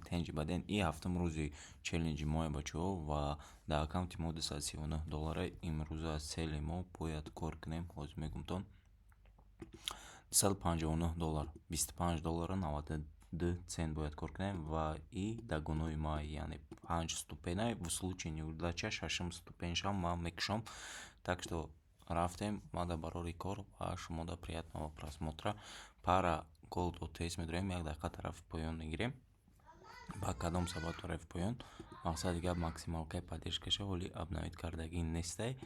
Тенҷи баден. И ҳафтум рӯзи челленҷи моя, бачаҳо, ва дар аккаунти мо 239 доллара. Имрӯза цели мо бояд кор кунем, ҳозир мегумтон. 259 доллар, 25 доллару 92 цент бояд кор кунем ва и догонои ма, яъне панҷ ступенай, в случае неудача шашум ступеньшам ман мекушам. Так что рафтем, мада барори кор ва шумода приятного просмотра. Пара gold OTC медорем, як дақиқа тарафи поён мегирем. Ба кадом сабаб тарафи поён? Мақсади гап, максималкаи поддержкаша ҳоли обновить кардагӣ нестай,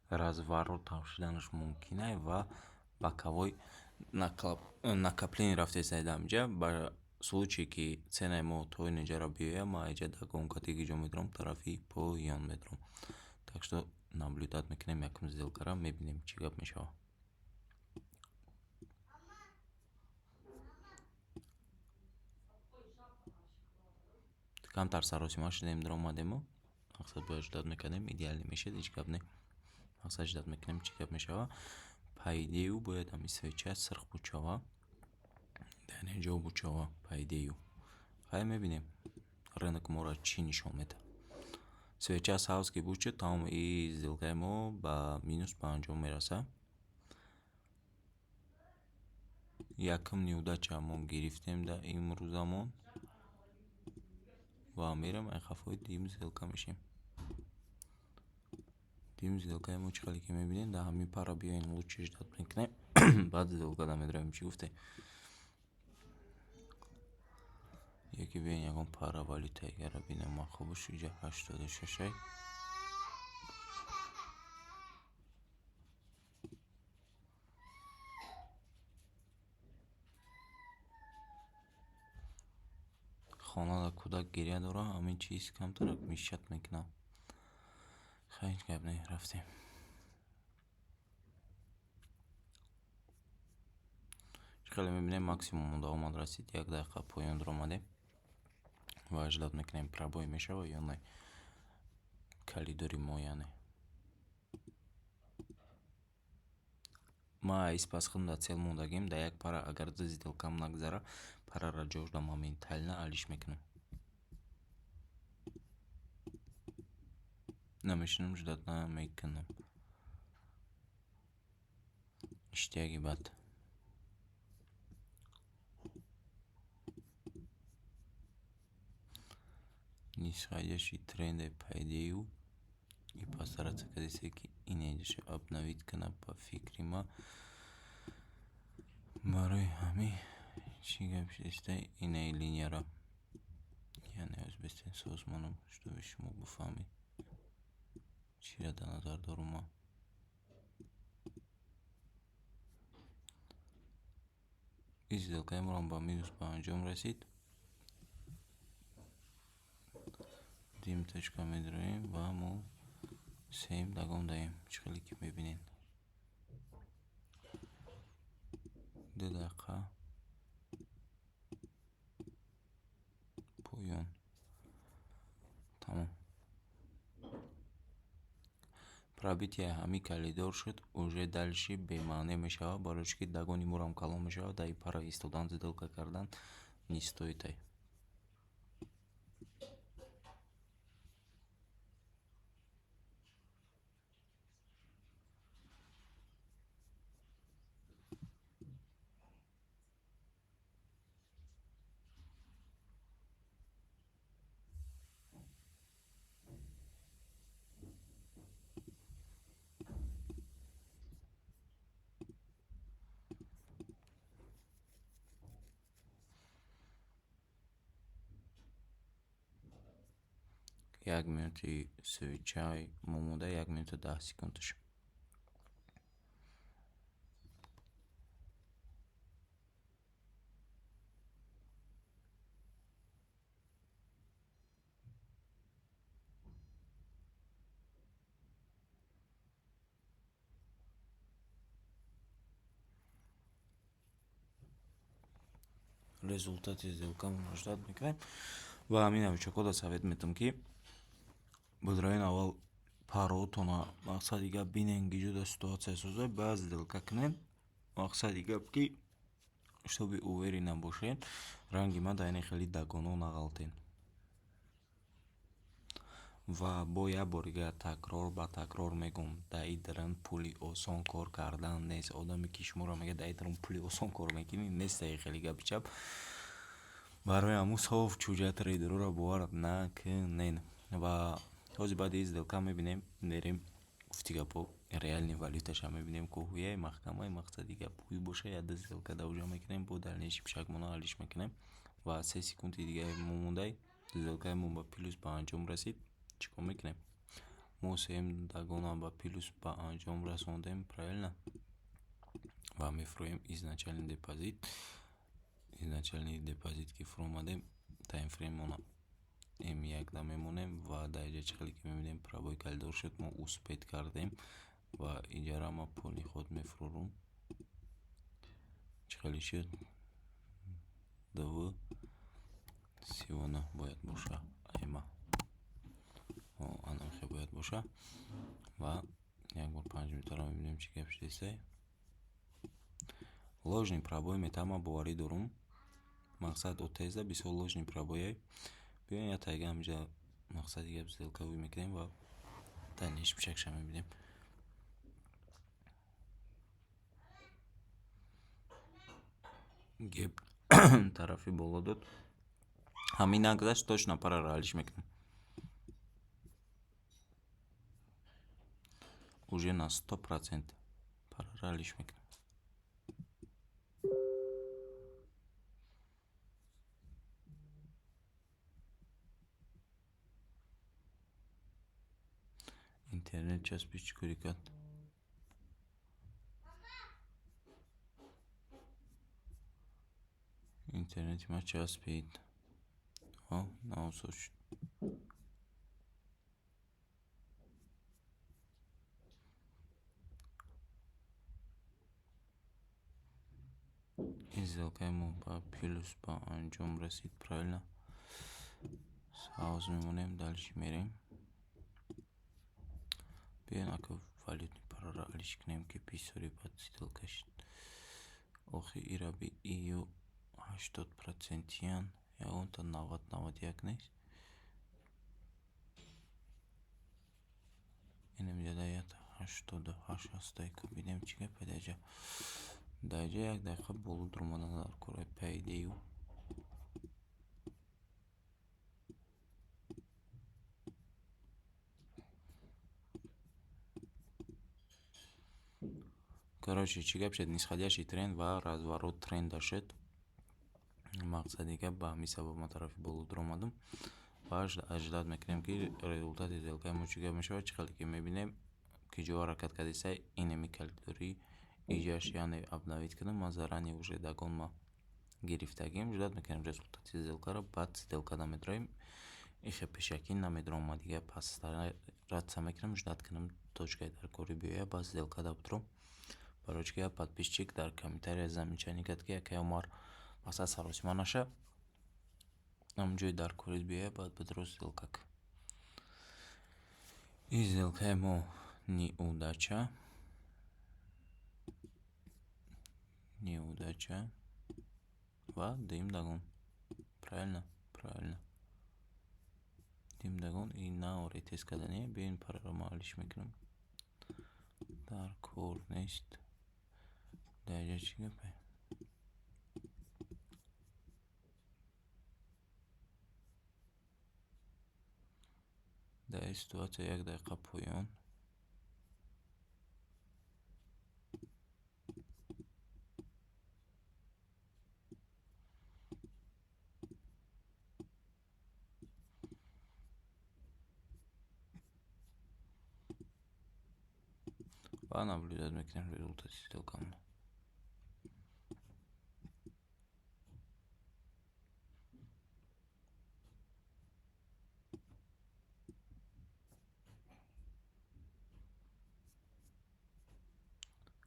разворот шуданаш мумкинай ва боковой накопление рафтесай дар инҷа. Ба случае ки ценаи мо то инҷаро биёяд, ман инҷа догонка диги ҷо медорам, тарафи поён медорам. Так что наблюдать мекунем якум сделкаро, мебинем, чӣ гап мешавад. Камтар саросима шудем, даромадему, мақсад, бояд ждать мекардем, идеально мешуд, ҳеҷ гап не. Мақсад, ждать мекунем, чӣ гап мешавад. По идее бояд ҳамин свеча сирх буд шава, дар ин ҷо буд шава по идее. Хай, мебинем, рынок моро чӣ нишон медиҳад. Свеча сабз ки буд шуд, тамом, и сделкаи мо ба минус ба анҷом мерасад. Якум неудача мо гирифтем дар имрӯзамон ва мерем айқафҳои дуюм сделка мешем. Дуюм сделкаи мо, чӣ хеле ки мебинем, дар ҳамин пара биёем, лучше ждать мекунем, баъд сделкада медароем. Чӣ гуфте? Яке биёен, ягон пара валютаи дигарро бинем. Ман хубш иҷа 86-ай. Хонада кӯдак гиря дорад, ҳамин чиз камтарак мешать мекунад. Хай, ҳеҷ гап не, рафтем. Чӣ хеле мебинем, максимум да омад расид, як дақиқа поён дуромадем ва ждать мекунем, пробой мешавад ё не коридори мо, яъне. Ман из пас худам дар цель мондагим, дар як пара агар ду сделкам нагзара, параро ҷошда моментально алиш мекунам. Намешинам, ждать намекунам. Иштияги бад. Нисходящий тренде, по идее, и постараться кардесе, ки инеҷаша обновить кунад, ба фикри ман. Барои ҳамин чӣ гап шудеста, инаи линияро, яъне ҳозир созмонам, чтобы шумо бифаҳмед, чиро дар назар дорум ман. Ин сделкаи моро ба минус ба анҷом расид. Дим точка медароем ва мо сеюм догон даем, чӣ хеле ки мебинед. 2 дақиқа поён. Тамом. Пробитие ҳамин коридор шуд, уже дальше бемаъне мешавад, барои чӣ ки догони морам калон мешавад, дар ин пара истодан, сделка кардан не стоит. Як минути свечаи мо монда, 1 минуту 10 секундаш. Результати сделкамонро ждать мекунем ва ҳамин новичокҳоро совет метавам, ки бодроин аввал пароотона, мақсади гап, бинен, ки ситуация созад, баъд сделка кунен. Мақсади гап, ки чтобы уверенно бошед, ранги ман дар ин хеле догоно нағалтен. Ва бо як бори дигар такрор ба такрор мегӯм: дар ин дрон пули осон кор кардан нест. Одаме, ки шуморо мегӯяд, дар ин дрон пули осон кор мекунӣ, нест хеле гапи чап. Барои ҳамун соф чӯҷа трейдерҳоро бовар накунед. Ва ҳозир баъди ин сделка мебинем, мерем, гуфти гапҳо, реальный валюташа мебинем, ку ҳуяй маҳкамаи мақсади гап ҳуй боша, як ду сделка дар уҷа мекунем, бо дальнейший пишакмона ҳаллиш мекунем. Ва 3 секунди дигаи мо мондай, сделкаи мо ба плюс ба анҷом расид. Чӣ кор мекунем? Мо сеюм догона ба плюс ба анҷом расондем, правильно? Ва мефурӯем изначальный депозит. Изначальный депозит ки фуромадем, таймфреймона М1 да мемонем ва дар инҷа чӣ хеле ки мебинем, пробой коридор шуд, мо успеть кардем ва инҷаро ма полный ход мефурорум. Чӣ хеле шуд? 2,39 бояд боша, айма анамхе бояд боша. Ва як бор 5 минутаро мебинем, чӣ гап шудесай. Ложный пробой метавон, ман боварӣ дорум. Мақсад отезда бисёр ложный пробой. Биёем, як тайга ҳаминҷа, мақсади гап, сделка вуй мекунем ва дальнейший пишакша мебинем. Геп тарафи боло дод. Ҳамин нагузашт, точно параро ҳаллиш мекунем. Уже на 100% параро ҳаллиш мекунем. Интернет часпид, чӣ корӣ кард? Интернети ма часпид. Наосо шуд. Ин сделкаи мо ба плюс ба анҷом расид, правильно? Савз мемонем, дальше мерем. Биёем, ака, валютный параро ҳаллиш кунем, ки бисёри бад сделка шуд. Охи ира би ию 80 процентиян, ягонта 90, 91 нест. Инам ҷада 1,88 ҳастай, ку бинем, чӣ гапе дар ҷа. Дар ҷа як дақиқа боло дуромадан дар кораи по идею. Короче, чӣ гап шуд? Нисходящий тренд ва разворот тренда шуд. Мақсади гап, ба ҳамин сабаб ман тарафи боло дуромадам ва ожидать мекунем, ки результати сделкаи мо чӣ гап мешавад. Чӣ хеле ки мебинем, ки ҷо ҳаракат кардисай, инами коридори иҷаш, яъне обновить кардам. Ман заранее уже догон ма гирифтагим. Ждать мекунем результати сделкаро, баъд сделкада медроем. Ихе пешакӣ намедурам, ма дигар пастратса мекунам, ждать кунам, точкаи даркорӣ биёяд, баъд сделкада будурам. Барои чӣ ки як подписчик дар комментария замечание кард, ки акай Умар, мақсад саросима наша, ҳамон ҷои даркорит биёяд, баъд бидуро сделка кун. Ин сделкаи мо неудача, неудача ва дуюм догон. Правильно? Правильно. Дуюм догон и на ретест кардание. Биёем, параро ман ҳаллиш мекунам. Дар кор нест. Дар инҷа чӣ гапе? Дар ин ситуатсия як дақиқа поён. Ва наблюдать мекунем результати сделкамон.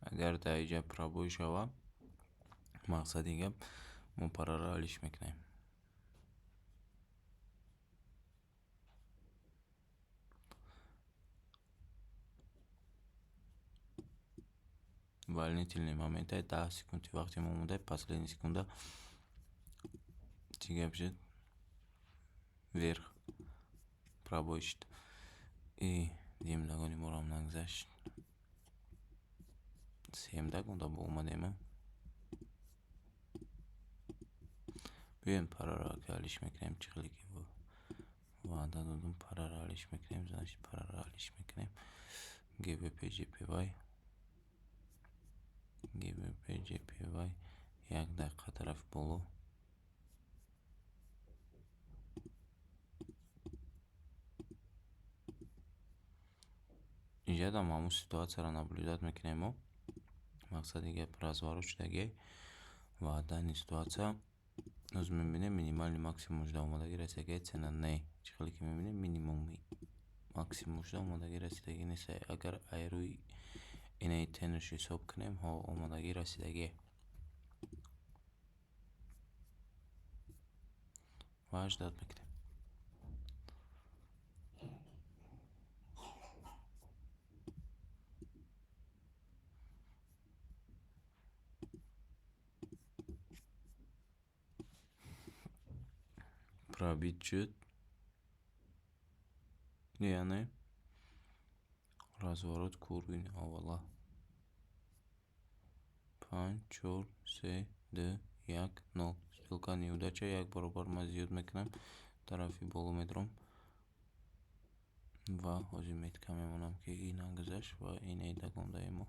Агар дар инҷа пробой шавад, мақсади гап, мо параро ҳаллиш мекунем. Волнительный момент, 10 секунди вақти мо монда, последний секунда чӣ гап шуд? Вверх пробой шуд. И дуюм догони морам нагзашт. Сеюм догонда бо омадем. Биёем, параро ака алиш мекунем. Чӣ хеле ки ваъда додум, параро алиш мекунем, значит, параро алиш мекунем. GBP JPY, GBP JPY, як дақиқа тарафи боло. Инҷадам ҳамун ситуатсияро наблюдать мекунем мо. Мақсади гап, разворот шудагиай ва данный ситуация ҳозир мебинем, минимальный максимум шуда омадагӣ расидагиай цена. Не, чӣ хеле ки мебинем, минимуми максимум шуда омадагӣ расидагӣ нест. Агар ай рӯи инаи тенаш ҳисоб кунем, ҳо, омадагӣ расидагиай ва ждать мекунем. Пробить шуд, яъне разворот к уровень аввала. Панҷ, чор, се, ду, як, нол. Сделка неудача. Як баробар ман зиёд мекунам, тарафи боло медорам ва ҳозир метка мемонам, ки ин нагузашт ва инаи догондаи мо.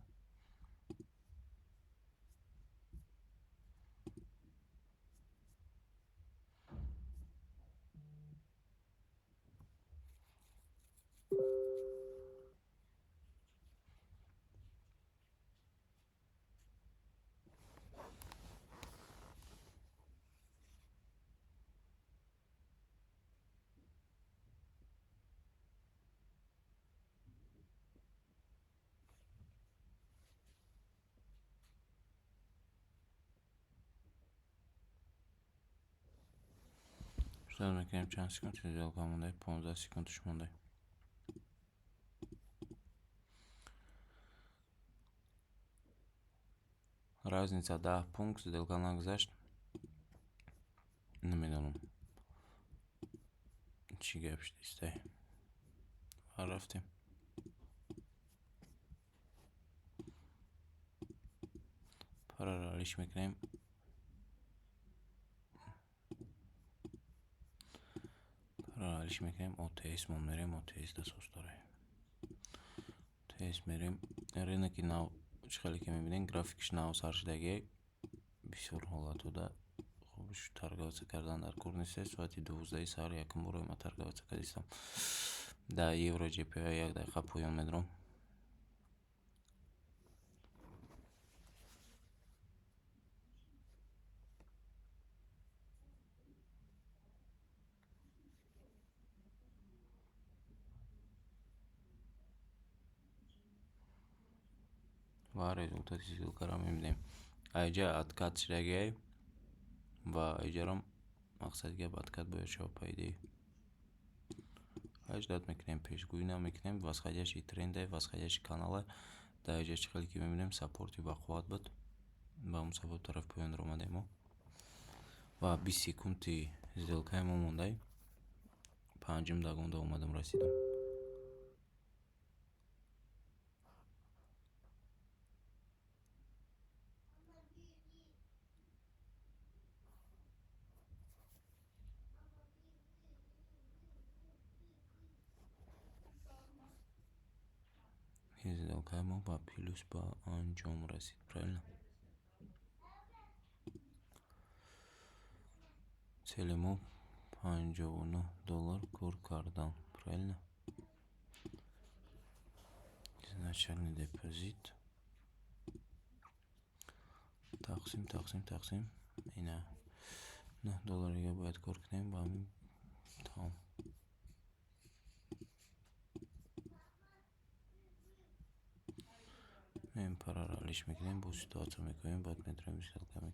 Ждать мекунем. Чанд секунд сделка монда? 15 секундаш монда. Разница 10 пункт. Сделка нагузашт. Намедонам, чӣ гап шудистай. Ва рафтем. Параро алиш мекунем. Параро алиш мекунем. OTC мон мерем. OTC дасос дорем. OTC мерем. Рыноки нав, чӣ хеле ки мебинем, графикаш нав сар шудагиай. Бисёр ҳолатҳода хуб торговаться кардан дар кор нест. Соати 12-и саҳар якум бор ма торговаться кардистам. Дар евро JPY як дақиқа поён медорам. Ва результати сделкаро мебинем. Айҷа откат шудагиай ва айҷарам, мақсади гап, откат бояд шавад, по идее. Ждать мекунем, пешгӯӣ намекунем. Восходящий трендай, восходящий каналай. Дар инҷа, чӣ хеле ки мебинем, саппорти бақувват буд. Ба ҳамун сабаб тарафи поён омадем мо ва 20 секунди сделкаи мо мондай. Панҷум догонда омадам, расидам. Сделкаи мо ба плюс ба анҷом расид, правильно? Цели мо 59 доллар кор кардан, правильно? Изначальный депозит тақсим, тақсим, тақсим, ина 9 доллар дига бояд кор кунем. Ба ҳамин тамом. Меем, параро алиш мекунем, бо ситуатсия мекунем, баъд медроем, сделка мекунем.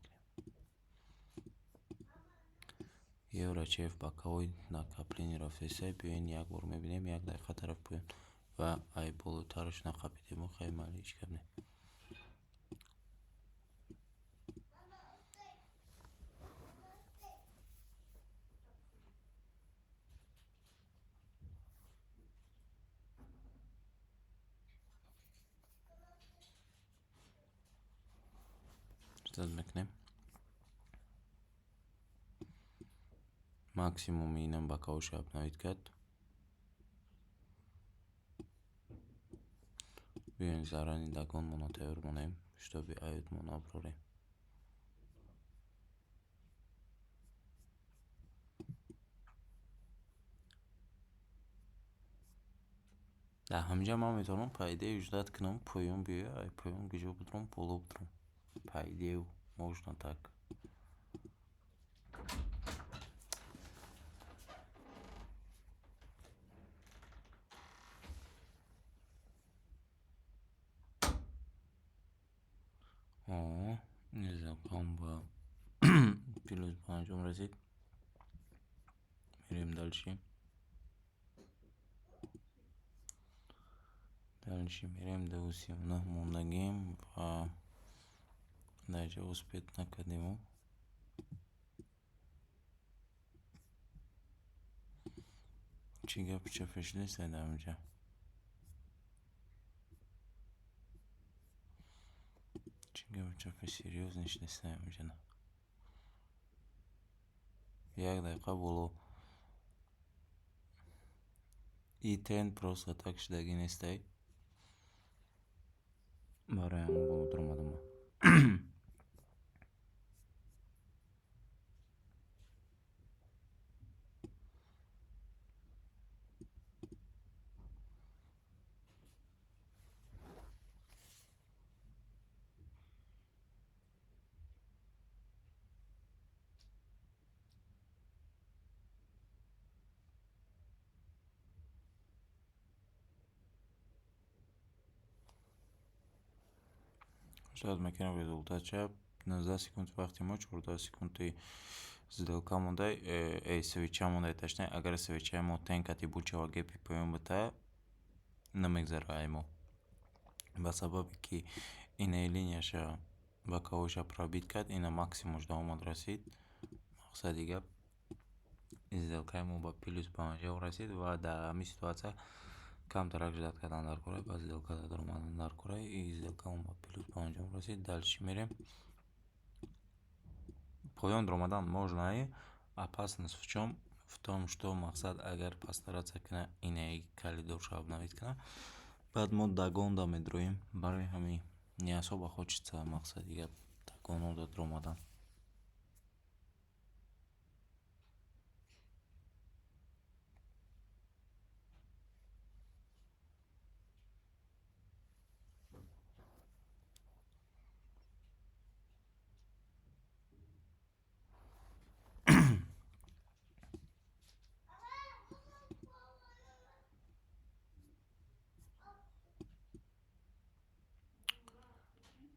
Евро CHF боковой накопление рафтесай. Биёен, як бор мебинем, як дақиқа тарафи поён ва ай болотараш нақапидему. Хай, майли, ҳеҷ гап не. Ждать мекунем. Максимуми инам боковойша обновить кард. Биёем заранее догонмонро тайёр монем, чтобы аюдмо набарорем. Дар ҳаминҷа ман метавонам по идее ждать кунам, поён биёяд, ай поён куҷо будурам, боло будурам. По идее можно так. Сделкам ба плюс ба анҷом расид. Мерем дальше. Дальше мерем, 2:39 мондагим ва дар ҷо успеть накардему. Чӣ гапи чапе шудест дар ҳаминҷа? Чӣ гапи чапе серьёзный шудест дар ҳаминҷа? Як дақиқа боло. И тренд просто так шудагӣ нестай. Барои ҳамон боло дуромадам ман. Ждать мекунем результатша. 19 секунд вақти мо, 14 секунди сделка мондай, свеча мондай, точнее, агар свечаи мо тень кати буд шава, гепи поён бита, намегзара ай мо. Ба сабабе ки инаи линияша боковойша пробить кард, ина максимумш да омад расид. Мақсади гап, сделкаи мо ба плюс ба анҷом расид ва дар ҳамин ситуатсия камтарак ждать кардан дар кора, ба сделка даромадан дар кора, и сделкамон ба плюс ба анҷом расид. Дальше мерем. Поён даромадан можно, опасность в чём? В том, что мақсад агар постараться кунад инаи коридорша обновить кунад, баъд мо догонда медроем. Барои ҳамин не особо хочется, мақсади гап, догонода даромадан.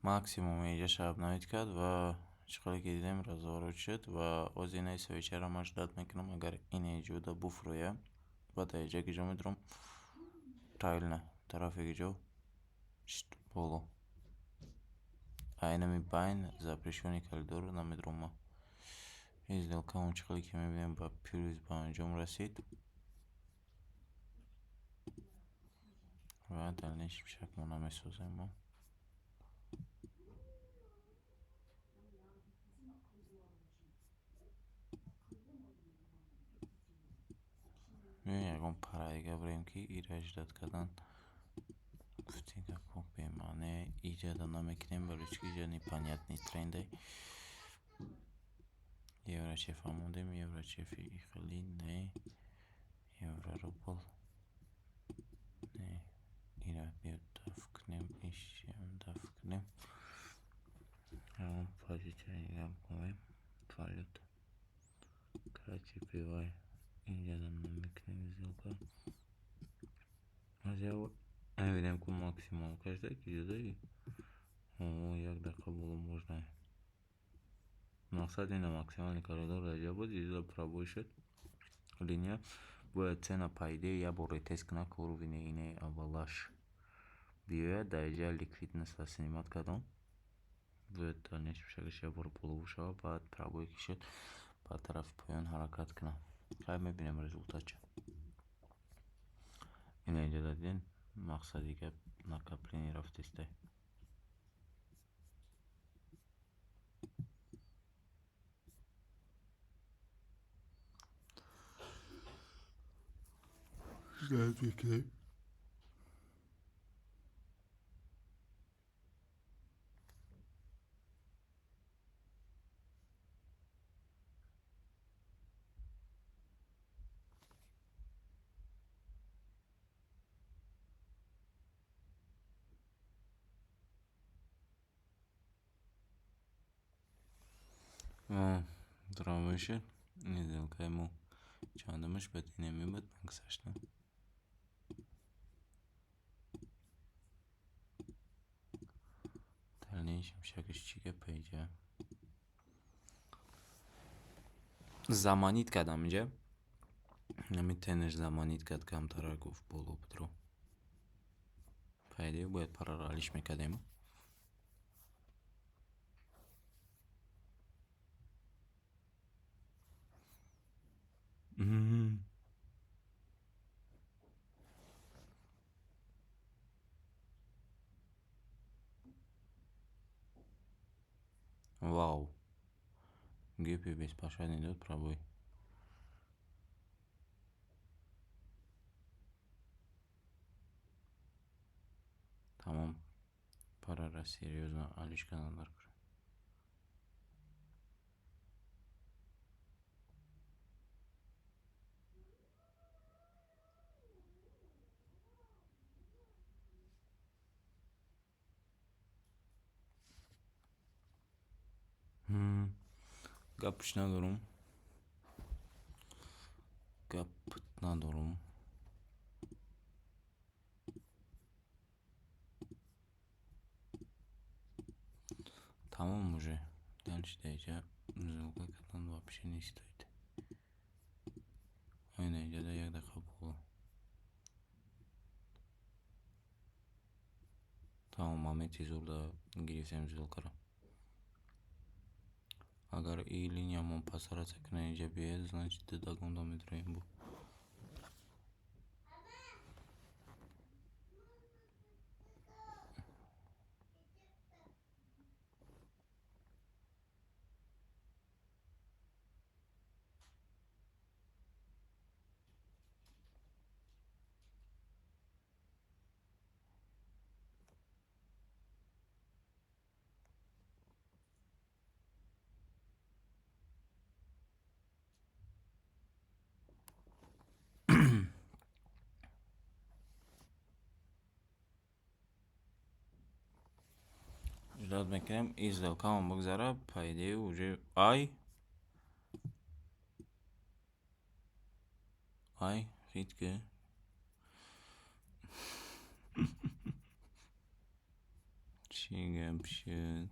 Максимум инҷаша обновить кард ва чӣ қадр ки дидем, разворот шуд ва оз инаи свечаро ман ждать мекунам, агар инаи ҷода буфурӯяд, баъд дар инҷа куҷо медурам? Правильно, тарафи куҷо? Боло. А инами байн запрещённый коридорро намедурам ман. Ин сделкаам чӣ қадр ки мебинем, ба плюс ба анҷом расид. Ва дальнейший шаг мо намесозем мо. Биёем ягон параига бирем, ки ира ждать кардан, гуфти гапҳо бемаъне. Иҷада намекунем, барои чӣ ки иҷа непонятный тренде. Евро чефа мондем, евро чефи хеле не, евро рубл не, ира биё даф кунем, ишам даф кунем. Ягон позитсия дига бовем, валюта. Короче, пивай. Инҷада намекунем сделка. Мебинем, ку максимум кашда ки ҷодаи. Як дақиқа боло можно. Мақсад ина максимальный коридор дар ҷо буд, иҷода пробой шуд. Линия бояд цена по идее як бор ретест кунад, ки уровени инаи аввалаш биёяд, дар инҷа ликвидностьро снимать кардам. Бояд дальнейший шагаш як бор боло шавад, баъд пробой ки шуд, ба тарафи поён ҳаракат кунад. Хай, мебинем результатша. Ина инҷа дидем, мақсади гап, накопление рафтестай. Ждать мекунем. Дромыши. Сделкаи мо чандумаш буд? Инами буд, ман гузаштам. Дальнейшем шакаш чӣ гапа иҷа? Заманить кардам инҷа. Ҳамин тенаш заманить кард, камтара гуфт боло будро. По идее бояд параллелиш мекардем. Вау. Гепи беспощадный дод пробой. Тамом. Парара серьёзно алиш кардан дар кор. Гапш надорум. Гап надорум. Тамом уже. Дальше даиҷа сделка кардан вообще не стоит. Ой, наиҷада як дақиқа боло. Тамом, моменти зурда гирифтем сделкаро. Агар и линиямон пасараса кунад, инҷа биёяд, значит, догонда медроем бо. Ждать мекунем, и сделкамон бигзара, по идее уже ай хит ки чӣ гап шуд?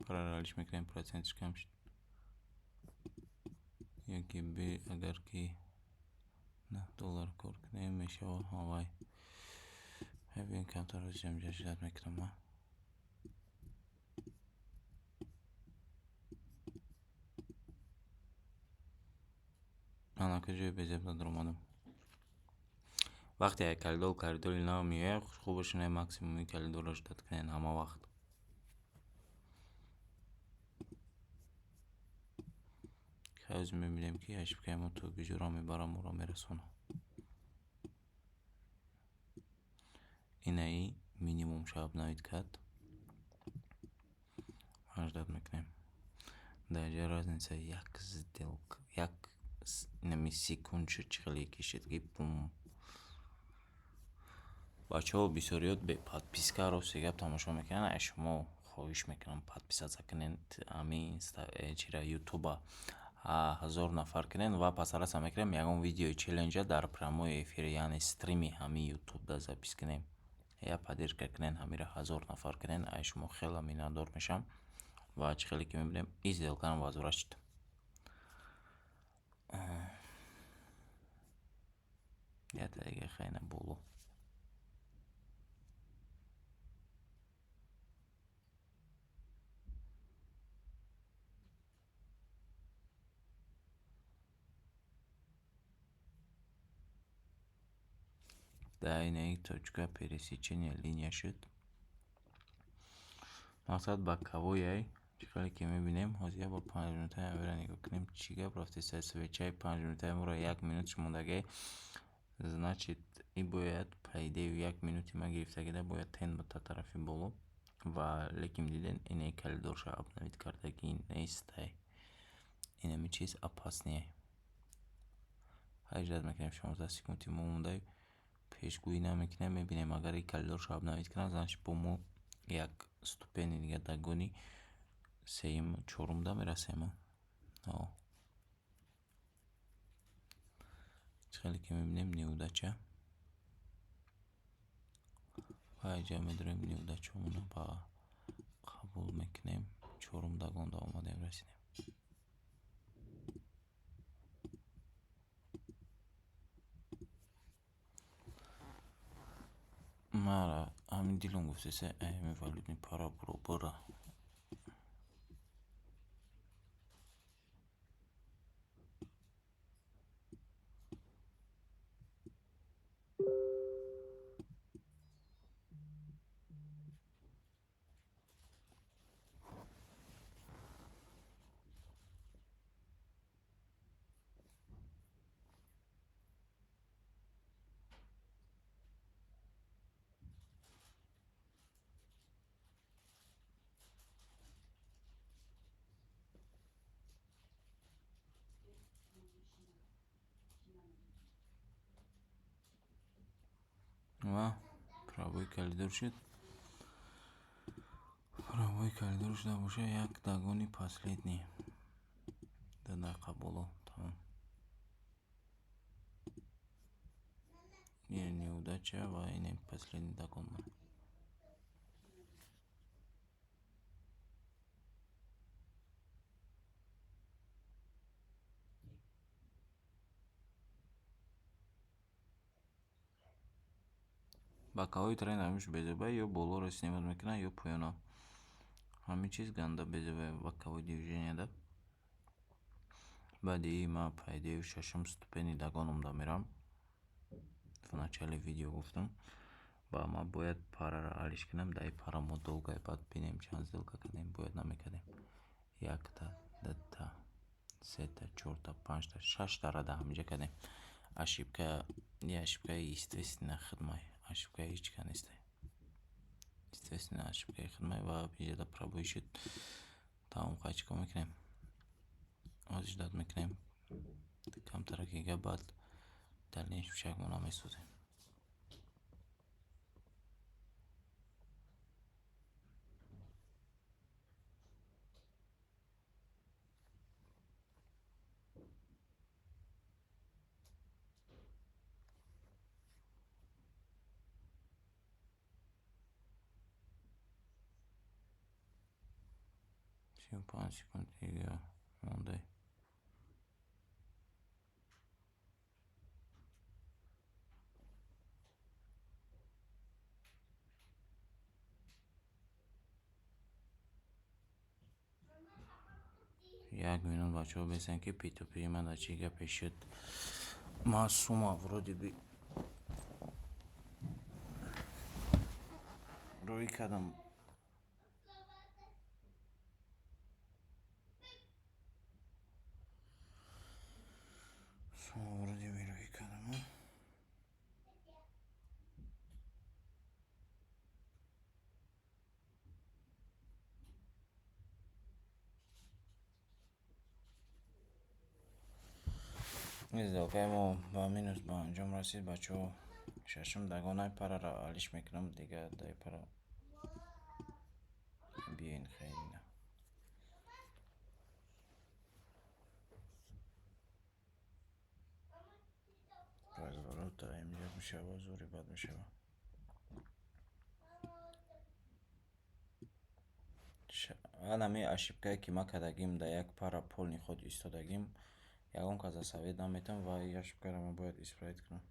Параллелиш мекунем, процентш кам шуд. Яки б агар ки 9 доллар кор кунем, мешавад ҳавай. Бибин, камтар ҷамҷа ждать мекунам ман. Анака ҷои безеб надоромадам. Вақте як коридор, коридори нав меояд, хубаш ине максимуми коридорро ждать кунед ҳама вақт. Ҳозир мебинем, ки ошибкаи мо то куҷоро мебарад, моро мерасонад. Инаи минимумша обновить кард. Ждать мекунем. Дар инҷа разница як сделка, як инами секунд шуд, чӣ хеле кишид ки бум. Бачаҳо бисёриёт бе подписка рости гап тамошо мекунанд. Аз шумо хоҳиш мекунам, подписаться кунед ҳамин чира ютуба, 1000 нафар кунед ва пасараса мекунем ягон видеои челленҷа дар прямой эфир, яъне стрими ҳамин ютубда запись кунем. Я поддержка кунед, ҳамира 1000 нафар кунед, аз шумо хеле миннатдор мешавам. Ва чӣ хеле ки мебинем, и сделкаам возврат шуд. Ята дига хайна боло. Дар инаи точка пересечения линия шуд. Мақсад боковойай. Чӣ хеле ки мебинем, ҳозир як бор 5 минутаи амира нигоҳ кунем, чӣ гап рафтеста. Свечаи 5 минутаи моро 1 минут шумондагӣ, значит, и бояд, по идее, 1 минути ма гирифтагида бояд тень бита тарафи боло. Ва лекин дидем, ине коридорша обновить кардагӣ нестай. Инами чиз опасный. Ҳай, ждать мекунем, 16 секунди мо мондай, пешгӯӣ намекунем, мебинем. Агар и коридорша обновить кунад, значит, бо мо як ступени дига догони сеюм, чорумда мерасем. Чӣ хеле ки мебинем, неудача. Ва инҷа медорем, неудачамонро ба қабул мекунем. Чорум догонда омадем, расидем. Мара ҳамин дилам гуфтеса, ҳамин валютный пара буро. Ва пробой коридор шуд. Пробой коридор шуда боша, як догони последний, 2 дақиқа боло, тамом. Ин неудача ва ин последний догон. Боковой тренд ҳамиш безеба, ё болоро снимать мекунад, ё поёна. Ҳамин чиз ганда безеба боковой движенияда. Баъди ин ман, по идее, шашум ступени догономда мерам. В начале видео гуфтам, ва ман бояд параро алиш кунам. Дар ин пара мо долго, баъд бинем чанд сделка кардем, бояд намекардем. Якта, дута, сета, чорта, панҷта, шаштара дар ҳаминҷа кардем. Ошибка, ошибкаи естественно хидмай, ошибкаи ҳеҷ ка нестай, естественно ошибкаи хидмай. Ва инҷода пробой шуд, тамом. Хай, чӣ кор мекунем? Ҳозир ждать мекунем камтараки дига, баъд дальнейший шагмона месозем. 35 секунд дига мондай. 1 минут, бачаҳо, бесен, ки P2P ман дар чӣ гапе шуд. Ман сума вроде бы рӯй кардам. Сума вроде бы рӯй кардам. Сделкаи мо ба минус ба анҷом расид, бачаҳо. Шашум догонаи параро алиш мекунам дига. Дай пара биёин, хайрина. Разворот инҷа мешава, зури бад мешава. Анами ошибкае, ки ман кардагим, дар як пара полный ход истодагим, ягон каса совет наметиҳам ва ин ошибкаро ман бояд исправить кунам.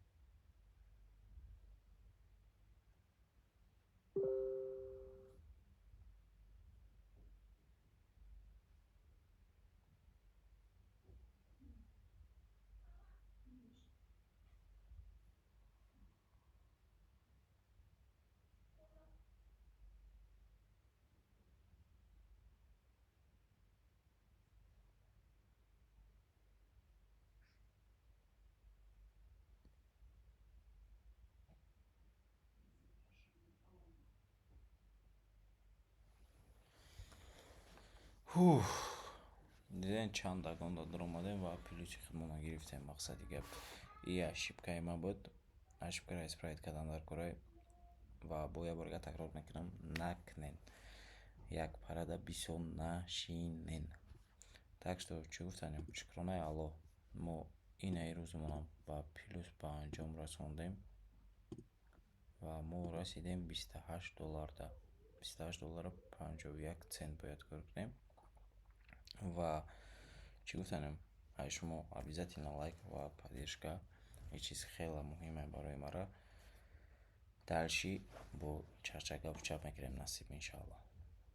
Ҳух, дидем, чанд догон да дуромадем ва плюси худмонро гирифтем. Мақсади гап, и ошибкаи ман буд. Ошибкаро исправить кардан дар кора. Ва бо як бор такрор мекунам: накунен, як парада бисёр нашинен. Так что, чӣ гуфтанем, шукронаи Аллоҳ, мо инаи рӯзмонам ба плюс ба анҷом расондем ва мо расидем 28 долларда, 28 доллару 51 цент бояд кор кунем. Ва чӣ гуфтанем, ай шумо обязательно лайк ва поддержка, ин чиз хеле муҳиме барои мара. Дальше бо чарчак гапу чап мекунем, насиб, иншааллоҳ.